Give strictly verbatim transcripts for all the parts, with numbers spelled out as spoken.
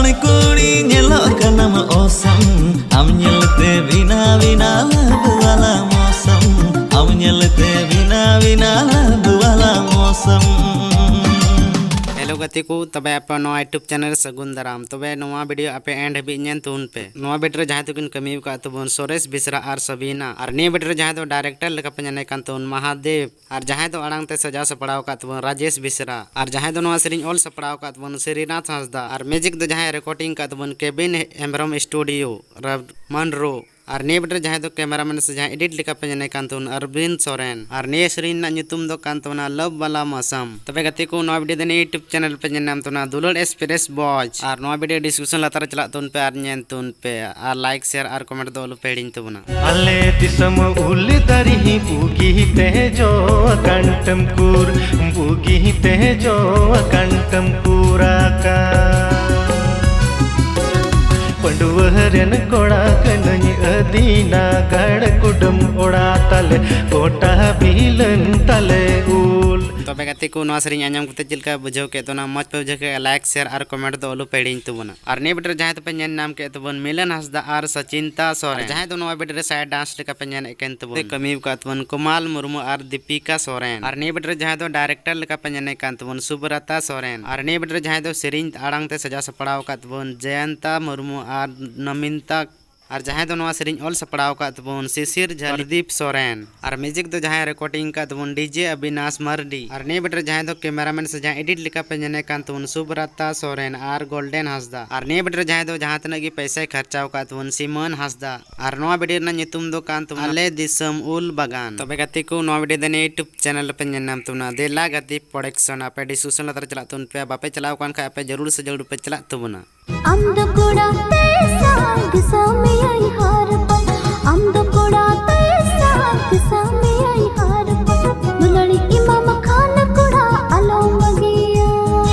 ᱠᱩᱲᱤ ᱧᱮᱞᱚᱜ ᱠᱟᱱᱟᱢ ᱚᱥᱚᱢ, ᱟᱢ ᱧᱮᱞᱛᱮ ᱵᱤᱱᱟ ᱵᱤᱱᱟ ᱞᱟᱵᱷ ᱣᱟᱞᱟ ᱢᱚᱥᱚᱢ, ᱟᱢ ᱧᱮᱞᱛᱮ ᱵᱤᱱᱟ ᱵᱤᱱᱟ ᱞᱟᱵᱷ ᱣᱟᱞᱟ ᱢᱚᱥᱚᱢ᱾ ᱦᱮᱞᱳ ᱜᱟᱛᱮ ᱠᱚ, ᱛᱚᱵᱮ ᱟᱯᱮ ᱱᱚᱣᱟ YouTube ᱪᱮᱱᱮᱞ ᱥᱟᱹᱜᱩᱱ ᱫᱟᱨᱟᱢ᱾ ᱛᱚᱵᱮ ᱱᱚᱣᱟ ᱵᱷᱤᱰᱤᱭᱳ ᱟᱯᱮ ᱮᱱᱰ ᱦᱟᱹᱵᱤᱡ ᱧᱮᱞ ᱛᱟᱵᱚᱱ ᱯᱮ᱾ ᱱᱚᱣᱟ ᱵᱷᱤᱰᱤᱭᱳ ᱨᱮ ᱡᱟᱦᱟᱸᱭ ᱫᱚᱠᱤᱱ ᱠᱟᱹᱢᱤ ᱟᱠᱟᱫ ᱛᱟᱵᱚᱱ ᱥᱚᱨᱮᱥ ᱵᱮᱥᱨᱟ ᱟᱨ ᱥᱟᱵᱤᱱᱟ, ᱟᱨ ᱱᱤᱭᱟᱹ ᱵᱷᱤᱰᱤᱭᱳ ᱨᱮ ᱡᱟᱦᱟᱸᱭ ᱫᱚ ᱰᱟᱭᱨᱮᱠᱴᱚᱨ ᱞᱮᱠᱟ ᱯᱮ ᱧᱮᱞᱮ ᱠᱟᱱ ᱛᱟᱵᱚᱱ ᱢᱟᱦᱟᱫᱮᱵ, ᱟᱨ ᱡᱟᱦᱟᱸᱭ ᱫᱚ ᱟᱲᱟᱝ ᱛᱮ ᱥᱟᱡᱟᱣ ᱥᱟᱯᱲᱟᱣ ᱟᱠᱟᱫ ᱛᱟᱵᱚᱱ ᱨᱟᱡᱮᱥ ᱵᱮᱥᱨᱟ, ᱟᱨ ᱡᱟᱦᱟᱸᱭ ᱫᱚ ᱱᱚᱣᱟ ᱥᱮᱨᱮᱧ ᱚᱞ ᱥᱟᱯᱲᱟᱣ ᱟᱠᱟᱫ ᱛᱟᱵᱚᱱ ᱥᱨᱤᱱᱟᱛᱷ ᱦᱟᱸᱥᱫᱟ, ᱟᱨ ᱢᱤᱭᱩᱡᱤᱠ ᱫᱚ ᱡᱟᱦᱟᱸᱭ ᱨᱮᱠᱚᱨᱰᱤᱝ ᱟᱠᱟᱫ ᱛᱟᱵᱚᱱ ᱠᱮᱵᱤᱱ ᱦᱮᱢᱵᱨᱚᱢ ᱥᱴᱩᱰᱤᱭᱳ ᱨᱟᱵ ᱢᱟᱱᱨᱳ, ᱟᱨ ᱱᱤᱭᱟᱹ ᱵᱷᱤᱰᱤᱭᱳ ᱨᱮ ᱡᱟᱦᱟᱸᱭ ᱫᱚ ᱠᱮᱢᱮᱨᱟᱢᱮᱱ ᱥᱮ ᱡᱟᱦᱟᱸᱭ ᱮᱰᱤᱴ ᱞᱮᱠᱟ ᱯᱮ ᱧᱮᱞᱮ ᱠᱟᱱ ᱛᱟᱵᱚᱱ ᱚᱨᱵᱤᱱᱫ ᱥᱚᱨᱮᱱ, ᱟᱨ ᱱᱤᱭᱟᱹ ᱥᱮᱨᱮᱧ ᱨᱮᱱᱟᱜ ᱧᱩᱛᱩᱢ ᱫᱚ ᱠᱟᱱ ᱛᱟᱵᱚᱱᱟ ᱞᱟᱵᱷ ᱵᱟᱞᱟ ᱢᱟᱥᱟᱢ᱾ ᱛᱚᱵᱮ ᱜᱟᱛᱮ ᱠᱚ, ᱱᱚᱣᱟ ᱵᱷᱤᱰᱤᱭᱳ ᱫᱚ ᱱᱤᱭᱟᱹ YouTube ᱪᱮᱱᱮᱞ ᱯᱮ ᱧᱮᱞ ᱧᱟᱢ ᱛᱟᱵᱚᱱᱟ ᱫᱩᱞᱟᱹᱲ ᱮᱠᱥᱯᱨᱮᱥ ᱵᱚᱭ, ᱟᱨ ᱱᱚᱣᱟ ᱵᱷᱤᱰᱤᱭᱳ ᱰᱤᱥᱠᱨᱤᱯᱥᱚᱱ ᱞᱟᱛᱟᱨ ᱨᱮ ᱪᱟᱞᱟᱜ ᱛᱟᱵᱚᱱ ᱯᱮ ᱟᱨ ᱧᱮᱞ ᱛᱟᱵᱚᱱ ᱯᱮ, ᱟᱨ ᱞᱟᱭᱤᱠ, ᱥᱮᱭᱟᱨ ᱟᱨ ᱠᱚᱢᱮᱱᱴ ᱫᱚ ᱟᱞᱚ ᱯᱮ ᱦᱤᱲᱤᱧ ᱛᱟᱵᱚᱱᱟ᱾ ᱟᱞᱮ ᱫᱤᱥᱚᱢ ᱩᱞ ᱫᱟᱨᱮ ᱵᱩᱜᱤ ᱛᱮ ᱡᱚ ᱟᱠᱟᱱ ᱴᱟᱹᱢᱠᱩᱨ, ᱵᱩᱜᱤ ᱛᱮ ᱡᱚ ᱟᱠᱟᱱ ᱴᱟᱹᱢᱠᱩᱨ ᱟᱠᱟ᱾ ᱯᱟᱹᱰᱩᱣᱟᱹ ᱨᱮᱱ ᱠᱚᱲᱟ ᱠᱟᱹᱱᱟᱹᱧ ᱟᱹᱫᱤᱱᱟ, ᱜᱟᱲ ᱠᱩᱰᱟᱹᱢ ᱚᱲᱟᱜ ᱛᱟᱞᱮ, ᱜᱚᱴᱟ ᱵᱤᱞᱟᱹᱱ ᱛᱟᱞᱮ ᱩᱞ᱾ ᱛᱚᱵᱮ ᱜᱟᱛᱮ ᱠᱚ, ᱱᱚᱣᱟ ᱥᱮᱨᱮᱧ ᱟᱸᱡᱚᱢ ᱠᱟᱛᱮ ᱪᱮᱫ ᱞᱮᱠᱟ ᱵᱩᱡᱷᱟᱹᱣ ᱠᱮᱫ ᱛᱟᱵᱚᱱᱟ? ᱢᱚᱡᱽ ᱯᱮ ᱵᱩᱡᱷᱟᱹᱣ ᱠᱮᱫ ᱠᱷᱟᱱ ᱞᱟᱭᱤᱠ, ᱥᱮᱭᱟᱨ ᱟᱨ ᱠᱚᱢᱮᱱᱴ ᱫᱚ ᱟᱞᱚ ᱯᱮ ᱦᱤᱲᱤᱧ ᱛᱟᱵᱚᱱᱟ᱾ ᱟᱨ ᱱᱤᱭᱟᱹ ᱵᱷᱤᱰᱤᱭᱳ ᱨᱮ ᱡᱟᱦᱟᱸᱭ ᱫᱚᱯᱮ ᱧᱮᱞ ᱧᱟᱢ ᱠᱮᱫ ᱛᱟᱵᱚᱱ ᱢᱤᱞᱚᱱ ᱦᱟᱸᱥᱫᱟ ᱟᱨ ᱥᱟᱪᱤᱱᱛᱟ ᱥᱚᱨᱮᱱ, ᱟᱨ ᱡᱟᱦᱟᱸᱭ ᱫᱚ ᱱᱚᱣᱟ ᱵᱷᱤᱰᱤᱭᱳ ᱨᱮ ᱥᱟᱭ ᱰᱟᱱᱥ ᱞᱮᱠᱟ ᱯᱮ ᱧᱮᱞᱮᱫ ᱠᱟᱱ ᱛᱟᱵᱚᱱ, ᱠᱟᱹᱢᱤ ᱟᱠᱟᱫ ᱛᱟᱵᱚᱱ ᱠᱩᱢᱟᱞ ᱢᱩᱨᱢᱩ ᱟᱨ ᱫᱤᱯᱤᱠᱟ ᱥᱚᱨᱮᱱ, ᱟᱨ ᱱᱤᱭᱟᱹ ᱵᱷᱤᱰᱤᱭᱳ ᱨᱮ ᱡᱟᱦᱟᱸᱭ ᱫᱚ ᱰᱟᱭᱨᱮᱠᱴᱚᱨ ᱞᱮᱠᱟ ᱯᱮ ᱧᱮᱞᱮᱫ ᱠᱟᱱ ᱛᱟᱵᱚᱱ ᱥᱩᱵᱨᱟᱛᱟ ᱥᱚᱨᱮᱱ, ᱟᱨ ᱱᱤᱭᱟᱹ ᱵᱷᱤᱰᱤᱭᱳ ᱨᱮ ᱡᱟᱦᱟᱸᱭ ᱫᱚ ᱥᱮᱨᱮᱧ ᱟᱲᱟᱝ ᱛᱮ ᱥᱟᱡᱟᱣ ᱥᱟᱯᱲᱟᱣ ᱟᱠᱟᱫ ᱛᱟᱵᱚᱱ ᱡᱚᱭᱚᱱᱛᱟ ᱢᱩᱨᱢᱩ ᱟᱨ ᱱᱚᱢᱤᱱᱛᱟ, ᱟᱨ ᱡᱟᱦᱟᱸᱭ ᱫᱚ ᱱᱚᱣᱟ ᱥᱮᱨᱮᱧ ᱚᱞ ᱥᱟᱯᱲᱟᱣ ᱟᱠᱟᱫ ᱛᱟᱵᱚᱱ ᱥᱤᱥᱤᱨ ᱡᱷᱟᱨ ᱯᱨᱚᱫᱤᱯ ᱥᱚᱨᱮᱱ, ᱟᱨ ᱢᱤᱭᱩᱡᱤᱠ ᱫᱚ ᱡᱟᱦᱟᱸᱭ ᱨᱮᱠᱚᱨᱰᱤᱝ ᱟᱠᱟᱫ ᱛᱟᱵᱚᱱ ᱰᱤᱡᱮ ᱚᱵᱤᱱᱟᱥ ᱢᱟᱨᱰᱤ, ᱟᱨ ᱱᱤᱭᱟᱹ ᱵᱷᱤᱰᱤᱭᱳ ᱨᱮ ᱡᱟᱦᱟᱸᱭ ᱫᱚ ᱠᱮᱢᱮᱨᱟᱢᱮᱱ ᱥᱮ ᱡᱟᱦᱟᱸᱭ ᱮᱰᱤᱴ ᱞᱮᱠᱟ ᱯᱮ ᱧᱮᱞᱮ ᱠᱟᱱ ᱛᱟᱵᱚᱱ ᱥᱩᱵᱨᱟᱛᱟ ᱥᱚᱨᱮᱱ ᱟᱨ ᱜᱳᱞᱰᱮᱱ ᱦᱟᱸᱥᱫᱟ, ᱟᱨ ᱱᱤᱭᱟᱹ ᱵᱷᱤᱰᱤᱭᱳ ᱨᱮ ᱡᱟᱦᱟᱸᱭ ᱫᱚ ᱡᱟᱦᱟᱸ ᱛᱤᱱᱟᱹᱜ ᱜᱮ ᱯᱚᱭᱥᱟᱭ ᱠᱷᱚᱨᱪᱟᱣ ᱟᱠᱟᱫ ᱛᱟᱵᱚᱱ ᱥᱤᱢᱚᱱ ᱦᱟᱸᱥᱫᱟ, ᱟᱨ ᱱᱚᱣᱟ ᱵᱷᱤᱰᱤᱭᱳ ᱨᱮᱱᱟᱜ ᱧᱩᱛᱩᱢ ᱫᱚ ᱠᱟᱱ ᱛᱟᱵᱚᱱᱟ ᱟᱞᱮ ᱫᱤᱥᱚᱢ ᱩᱞ ᱵᱟᱜᱟᱱ᱾ ᱛᱚᱵᱮ ᱜᱟᱛᱮ ᱠᱚ, ᱱᱚᱣᱟ ᱵᱷᱤᱰᱤᱭᱳ ᱫᱚ ᱱᱤᱭᱟᱹ YouTube ᱪᱮᱱᱮᱞ ᱨᱮᱯᱮ ᱧᱮᱞ ᱧᱟᱢ ᱛᱟᱵᱚᱱᱟ ᱫᱮᱞᱟ ᱜᱟᱛᱮ ᱯᱨᱚᱰᱟᱠᱥᱚᱱ᱾ ᱟᱯᱮ ᱰᱤᱥᱠᱨᱤᱯᱥᱚᱱ ᱞᱟᱛᱟᱨ ᱨᱮ ᱪᱟᱞᱟᱜ ᱛᱟᱵᱚᱱ ᱯᱮ, ᱵᱟᱯᱮ ᱪᱟᱞᱟᱣ ᱟᱠᱟᱱ ᱠᱷᱟᱱ ᱟᱯᱮ ᱡᱟᱹᱨᱩᱲ ᱥᱮ ᱡᱟᱹᱨᱩᱲ ᱯᱮ ᱪᱟᱞᱟᱜ ᱛᱟᱵᱚᱱᱟ᱾ ᱟᱢ ᱫᱚ ᱠᱚᱲᱟ ᱛᱮ ᱥᱟᱶ ᱫᱤᱥᱚᱢᱤᱭᱟᱹᱭ ᱦᱟᱨᱯᱟ, ᱟᱢ ᱫᱚ ᱠᱚᱲᱟ ᱛᱮ ᱥᱟᱶ ᱫᱤᱥᱚᱢᱤᱭᱟᱹᱭ ᱦᱟᱨᱯᱟ᱾ ᱫᱩᱞᱟᱹᱲᱤ ᱮᱢᱟᱢ ᱠᱷᱟᱱ ᱠᱚᱲᱟ ᱟᱞᱚᱢ ᱵᱟᱹᱜᱤᱭᱟ,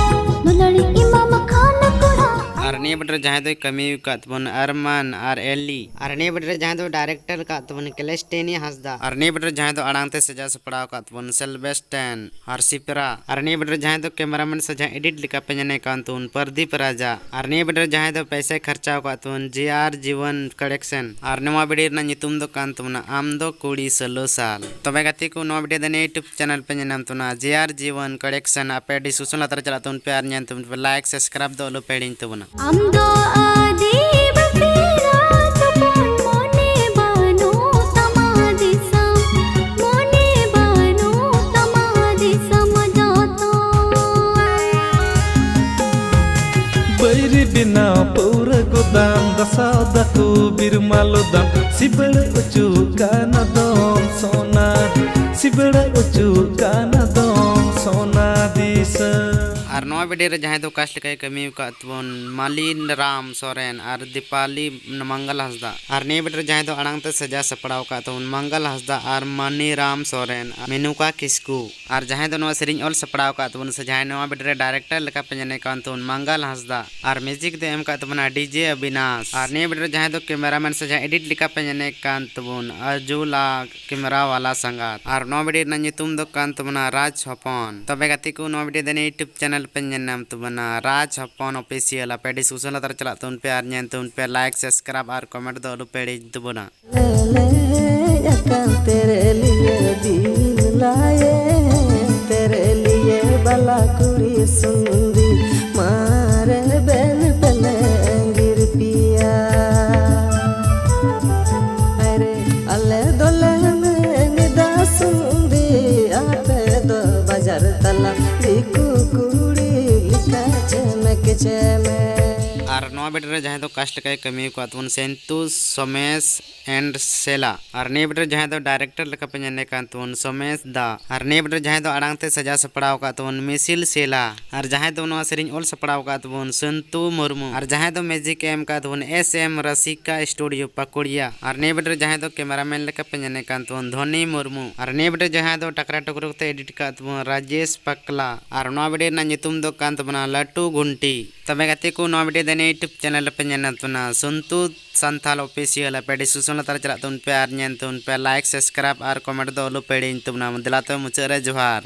ᱫᱩᱞᱟᱹᱲᱤ ᱮᱢᱟᱢ ᱠᱷᱟᱱ ᱠᱚᱲᱟ ᱟᱨ ᱱᱤᱭᱟᱹ video ᱨᱮ ᱡᱟᱦᱟᱸᱭ ᱫᱚᱭ ᱠᱟᱹᱢᱤ ᱟᱠᱟᱫ ᱛᱟᱵᱚᱱ ᱟᱨᱢᱟᱱ ᱟᱨ ᱮᱞᱤ᱾ ᱟᱨ ᱱᱤᱭᱟᱹ video ᱨᱮ ᱡᱟᱦᱟᱸᱭ ᱫᱚ director ᱟᱠᱟᱫ ᱛᱟᱵᱚᱱ ᱠᱮᱞᱮᱥᱴᱮᱱᱤᱭᱟ ᱦᱟᱸᱥᱫᱟ᱾ ᱟᱨ ᱱᱤᱭᱟᱹ video ᱨᱮ ᱡᱟᱦᱟᱸᱭ ᱫᱚ ᱟᱲᱟᱝ ᱛᱮ ᱥᱟᱡᱟᱣ ᱥᱟᱯᱲᱟᱣ ᱟᱠᱟᱫ ᱛᱟᱵᱚᱱ ᱥᱮᱞᱵᱮᱥᱴᱮᱱ ᱦᱟᱨᱥᱤᱯᱨᱟ᱾ ᱟᱨ ᱱᱤᱭᱟᱹ video ᱨᱮ ᱡᱟᱦᱟᱸᱭ ᱫᱚ cameraman ᱥᱟᱡᱟᱣ edit ᱞᱮᱠᱟ ᱯᱮ ᱧᱮᱞᱮ ᱠᱟᱱ ᱛᱟᱵᱚᱱ ᱯᱨᱚᱫᱤᱯ ᱨᱟᱡᱟ᱾ ᱟᱨ ᱱᱤᱭᱟᱹ video ᱨᱮ ᱡᱟᱦᱟᱸᱭ ᱫᱚ ᱯᱚᱭᱥᱟᱭ ᱠᱷᱚᱨᱪᱟᱣ ᱟᱠᱟᱫ ᱛᱟᱵᱚᱱ ᱡᱮ ᱟᱨ ᱡᱤᱵᱚᱱ ᱠᱟᱞᱮᱠᱥᱚᱱ᱾ ᱟᱨ ᱱᱚᱣᱟ video ᱨᱮᱱᱟᱜ ᱧᱩᱛᱩᱢ ᱫᱚ ᱠᱟᱱ ᱛᱟᱵᱚᱱᱟ ᱟᱢ ᱫᱚ ᱠᱩᱲᱤ ᱥᱳᱞᱳ ᱥᱟᱞ᱾ ᱛᱚᱵᱮ ᱜᱟᱛᱮ ᱠᱚ, ᱱᱚᱣᱟ video ᱫᱚ ᱱᱤᱭᱟᱹ YouTube channel ᱯᱮ ᱧᱮᱞ ᱧᱟᱢ ᱛᱟᱵᱚᱱᱟ ᱡᱮ ᱟᱨ ᱡᱤᱵᱚᱱ ᱠᱟᱞᱮᱠᱥᱚᱱ᱾ ᱟᱯᱮ description ᱞᱟᱛᱟᱨ ᱪᱟᱞᱟᱜ ᱛᱟᱵᱚᱱ ᱯᱮ ᱟᱨ ᱧᱮᱞ ᱛᱟᱵᱚᱱ ᱯᱮ, like subscribe ᱫᱚ ᱟᱞᱚ ᱯᱮ ᱦᱤᱲᱤᱧ ᱛᱟᱵᱚᱱᱟ᱾ ᱟᱢ ᱫᱚ ᱟᱹᱫᱤᱵᱟᱹᱥᱤ ᱨᱟᱡᱽ ᱦᱚᱯᱚᱱ, ᱢᱚᱱᱮ ᱵᱟᱹᱱᱩᱜ ᱛᱟᱢᱟ ᱫᱤᱥᱚᱢ, ᱢᱚᱱᱮ ᱵᱟᱹᱱᱩᱜ ᱛᱟᱢᱟ ᱫᱤᱥᱚᱢ ᱡᱚᱛᱚ᱾ ᱵᱟᱹᱭᱨᱤ ᱵᱮᱱᱟᱣ ᱯᱟᱹᱣᱨᱟᱹ ᱜᱚᱫᱟᱢ, ᱫᱟᱥᱟᱣ ᱫᱟᱠᱚ ᱵᱤᱨᱢᱟ ᱞᱚᱫᱟᱢ, ᱥᱤᱵᱟᱹᱲ ᱚᱪᱚᱜ ᱠᱟᱱᱟ ᱫᱚᱢ ᱥᱚᱱᱟ, ᱥᱤᱵᱟᱹᱲ ᱚᱪᱚᱜ ᱠᱟᱱᱟ ᱫᱚᱢ ᱥᱚᱱᱟ ᱫᱤᱥᱚᱢ᱾ ᱟᱨ ᱱᱚᱣᱟ video ᱨᱮ ᱡᱟᱦᱟᱸᱭ ᱫᱚ cast ᱞᱮᱠᱟᱭ ᱠᱟᱹᱢᱤ ᱟᱠᱟᱫ ᱛᱟᱵᱚᱱ ᱢᱟᱞᱤᱱ ᱨᱟᱢ ᱥᱚᱨᱮᱱ ᱟᱨ ᱫᱤᱯᱟᱞᱤ ᱢᱚᱝᱜᱚᱞ ᱦᱟᱸᱥᱫᱟ᱾ ᱟᱨ ᱱᱤᱭᱟᱹ video ᱨᱮ ᱡᱟᱦᱟᱸᱭ ᱫᱚ ᱟᱲᱟᱝ ᱛᱮ ᱥᱟᱡᱟᱣ ᱥᱟᱯᱲᱟᱣ ᱟᱠᱟᱫ ᱛᱟᱵᱚᱱ ᱢᱚᱝᱜᱚᱞ ᱦᱟᱸᱥᱫᱟ ᱟᱨ ᱢᱟᱱᱤ ᱨᱟᱢ ᱥᱚᱨᱮᱱ ᱟᱨ ᱢᱮᱱᱩᱠᱟ ᱠᱤᱥᱠᱩ᱾ ᱟᱨ ᱡᱟᱦᱟᱸᱭ ᱫᱚ ᱱᱚᱣᱟ ᱥᱮᱨᱮᱧ ᱚᱞ ᱥᱟᱯᱲᱟᱣ ᱟᱠᱟᱫ ᱛᱟᱵᱚᱱ ᱥᱮ ᱡᱟᱦᱟᱸᱭ ᱱᱚᱣᱟ video ᱨᱮ director ᱞᱮᱠᱟ ᱯᱮ ᱧᱮᱞᱮ ᱠᱟᱱ ᱛᱟᱵᱚᱱ ᱢᱚᱝᱜᱚᱞ ᱦᱟᱸᱥᱫᱟ᱾ ᱟᱨ music ᱫᱚ ᱮᱢ ᱟᱠᱟᱫ ᱛᱟᱵᱚᱱᱟ DJ ᱚᱵᱤᱱᱟᱥ᱾ ᱟᱨ ᱱᱤᱭᱟᱹ video ᱨᱮ ᱡᱟᱦᱟᱸᱭ ᱫᱚ cameraman ᱥᱮ ᱡᱟᱦᱟᱸᱭ edit ᱞᱮᱠᱟ ᱯᱮ ᱧᱮᱞᱮ ᱠᱟᱱ ᱛᱟᱵᱚᱱ ᱟᱡᱩᱞᱟ camera ᱣᱟᱞᱟ ᱥᱟᱸᱜᱟᱛ᱾ ᱟᱨ ᱱᱚᱣᱟ video ᱨᱮᱱᱟᱜ ᱧᱩᱛᱩᱢ ᱫᱚ ᱠᱟᱱ ᱛᱟᱵᱚᱱᱟ ᱨᱟᱡᱽ ᱦᱚᱯᱚᱱ᱾ ᱛᱚᱵᱮ ᱜᱟᱛᱮ ᱠᱚ, ᱱᱚᱣᱟ video ᱫᱚ ᱱᱤᱭᱟᱹ YouTube channel ᱯᱮ ᱧᱮᱞ ᱧᱟᱢ ᱛᱟᱵᱚᱱᱟ ᱨᱟᱡᱽ ᱦᱚᱯᱚᱱ Official᱾ ᱟᱯᱮ description ᱞᱟᱛᱟᱨ ᱪᱟᱞᱟᱜ ᱛᱟᱵᱚᱱ ᱯᱮ ᱟᱨ ᱧᱮᱞ ᱛᱟᱵᱚᱱ ᱯᱮ, like subscribe ᱟᱨ comment ᱫᱚ ᱟᱞᱚ ᱯᱮ ᱦᱤᱲᱤᱧ ᱛᱟᱵᱚᱱᱟ᱾ ᱞᱮ ᱟᱠᱟᱱ ᱛᱮᱨᱮ ᱞᱤᱭᱮ ᱫᱤᱞ ᱞᱟᱭᱮ, ᱛᱮᱨᱮ ᱞᱤᱭᱮ ᱵᱟᱞᱟ ᱠᱩᱲᱤ ᱥᱩᱱᱫᱤ, ᱢᱟᱨᱮ ᱵᱮᱱ ᱯᱮᱞᱮ ᱟᱸᱜᱤᱨ ᱯᱤᱭᱟ᱾ ᱟᱨᱮ ᱟᱞᱮ ᱫᱚᱞᱮ ᱢᱮᱱᱫᱟ ᱥᱩᱱᱫᱤ, ᱟᱯᱮ ᱫᱚ ᱵᱟᱡᱟᱨ ᱛᱟᱞᱟ ᱫᱤᱠᱩ ᱠᱩᱲᱤ ᱞᱮᱠᱟ ᱪᱮᱢᱮᱠ ᱪᱮᱢᱮᱠ᱾ ᱟᱨ ᱱᱚᱣᱟ video ᱨᱮ ᱡᱟᱦᱟᱸᱭ ᱫᱚ cast ᱞᱮᱠᱟᱭ ᱠᱟᱹᱢᱤ ᱟᱠᱟᱫ ᱛᱟᱵᱚᱱ ᱥᱮᱱᱛᱩ ᱥᱚᱢᱮᱥ and ᱥᱮᱞᱟ᱾ ᱟᱨ ᱱᱤᱭᱟᱹ video ᱨᱮ ᱡᱟᱦᱟᱸᱭ ᱫᱚ director ᱞᱮᱠᱟ ᱯᱮ ᱧᱮᱞᱮ ᱠᱟᱱ ᱛᱟᱵᱚᱱ ᱥᱚᱢᱮᱥ ᱫᱟ᱾ ᱟᱨ ᱱᱤᱭᱟᱹ video ᱨᱮ ᱡᱟᱦᱟᱸᱭ ᱫᱚ ᱟᱲᱟᱝ ᱛᱮ ᱥᱟᱡᱟᱣ ᱥᱟᱯᱲᱟᱣ ᱟᱠᱟᱫ ᱛᱟᱵᱚᱱ ᱢᱤᱥᱤᱞ ᱥᱮᱞᱟ᱾ ᱟᱨ ᱡᱟᱦᱟᱸᱭ ᱫᱚ ᱱᱚᱣᱟ ᱥᱮᱨᱮᱧ ᱚᱞ ᱥᱟᱯᱲᱟᱣ ᱟᱠᱟᱫ ᱛᱟᱵᱚᱱ ᱥᱟᱹᱱᱛᱩ ᱢᱩᱨᱢᱩ᱾ ᱟᱨ ᱡᱟᱦᱟᱸᱭ ᱫᱚ music ᱮ ᱮᱢ ᱟᱠᱟᱫ ᱛᱟᱵᱚᱱ S M ᱨᱟᱥᱤᱠᱟ Studio ᱯᱟᱠᱩᱲᱤᱭᱟ᱾ ᱟᱨ ᱱᱤᱭᱟᱹ video ᱨᱮ ᱡᱟᱦᱟᱸᱭ ᱫᱚ cameraman ᱞᱮᱠᱟ ᱯᱮ ᱧᱮᱞᱮ ᱠᱟᱱ ᱛᱟᱵᱚᱱ ᱫᱷᱚᱱᱤ ᱢᱩᱨᱢᱩ᱾ ᱟᱨ ᱱᱤᱭᱟᱹ video ᱨᱮ ᱡᱟᱦᱟᱸᱭ ᱫᱚ ᱴᱟᱠᱨᱟ ᱴᱩᱠᱨᱟ ᱠᱟᱛᱮ edit ᱟᱠᱟᱫ ᱛᱟᱵᱚᱱ ᱨᱟᱡᱮᱥ ᱯᱟᱠᱞᱟ᱾ ᱟᱨ ᱱᱚᱣᱟ video ᱨᱮᱱᱟᱜ ᱧᱩᱛᱩᱢ ᱫᱚ ᱠᱟᱱ ᱛᱟᱵᱚᱱᱟ ᱞᱟᱹᱴᱩ ᱜᱷᱩᱱᱴᱤ᱾ ᱛᱚᱵᱮ ᱜᱟᱛᱮ ᱠᱚ, ᱱᱚᱣᱟ video ᱫᱚ ᱱᱤᱭᱟᱹ YouTube channel ᱨᱮᱯᱮ ᱧᱮᱞ ᱛᱟᱵᱚᱱᱟ ᱥᱚᱱᱛᱩ ᱥᱟᱱᱛᱷᱟᱞ ᱚᱯᱷᱤᱥᱤᱭᱟᱞ᱾ ᱟᱯᱮ description ᱞᱟᱛᱟᱨ ᱨᱮ ᱪᱟᱞᱟᱜ ᱛᱟᱵᱚᱱ ᱯᱮ ᱟᱨ ᱧᱮᱞ ᱛᱟᱵᱚᱱ ᱯᱮ, like subscribe ᱟᱨ comment ᱫᱚ ᱟᱞᱚ ᱯᱮ ᱦᱤᱲᱤᱧ ᱛᱟᱵᱚᱱᱟ᱾ ᱫᱮᱞᱟ ᱛᱚᱵᱮ ᱢᱩᱪᱟᱹᱫ ᱨᱮ ᱡᱚᱦᱟᱨ᱾